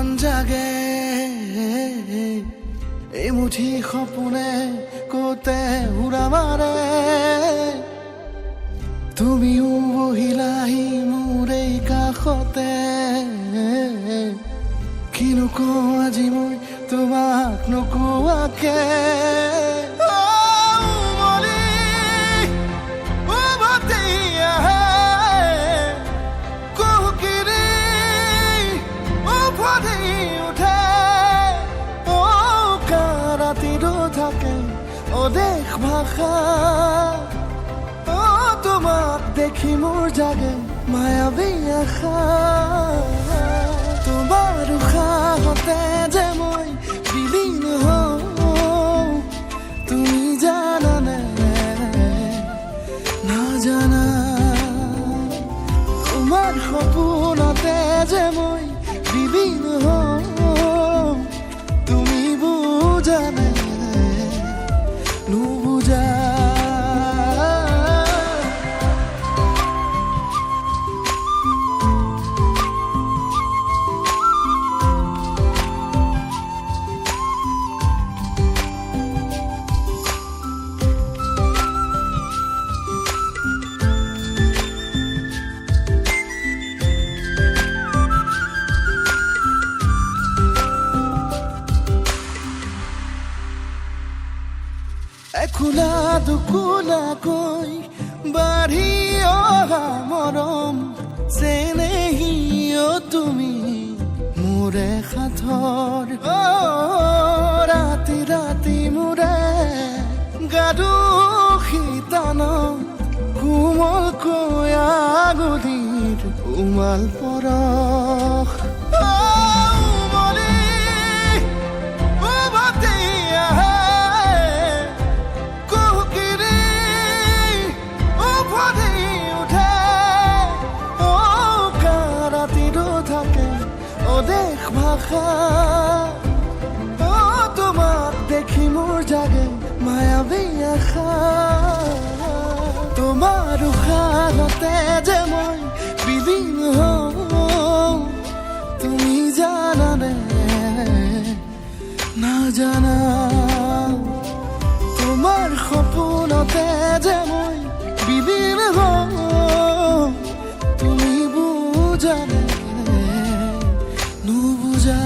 বুকুখন জাগে, এমুঠি সপোনে ক'তে উৰা মাৰে। তুমিও বহিলাহি মোৰ এই কাষতে, কিনো কওঁ আজি মই তোমাক নোকোৱাকে। অ, উমলি উভতি আহে, কুহুকিৰি উফন্দি উঠে। অ, ৰাতিটো থাকে অদেশ ভাষা। অ, তোমাক দেখি মোৰ জাগে মায়াবী আশা। তোমাৰ উশাহতে যে মই বিলীন হওঁ, তুমি জানানে নাজানা? তোমাৰ সপোনতে যে মই বিলীন হওঁ, তুমি বুজানে নুবুজা? এখোলা দুখোলাকৈ বাঢ়ি অহা মৰম চেনেহী, অ তুমি মোৰে সাঁথৰ। অ, ৰাতি ৰাতি মোৰে গাদু শিতানত কোমলকৈ আঙুলিৰ উমাল পৰশ। অ, উমলি উভতি আহে, কুহুকিৰি উফন্দি উঠে। অ, ৰাতিটো থাকে অদেশ ভাষা। অ, তোমাক দেখি মোৰ জাগে মায়াবী আশা। তোমাৰ উশাহতে যে মই বিলীন হওঁ, তুমি জানানে নাজানা? তোমাৰ সপোনতে যে মই বিলীন হওঁ, তুমি বুজানে নুবুজা?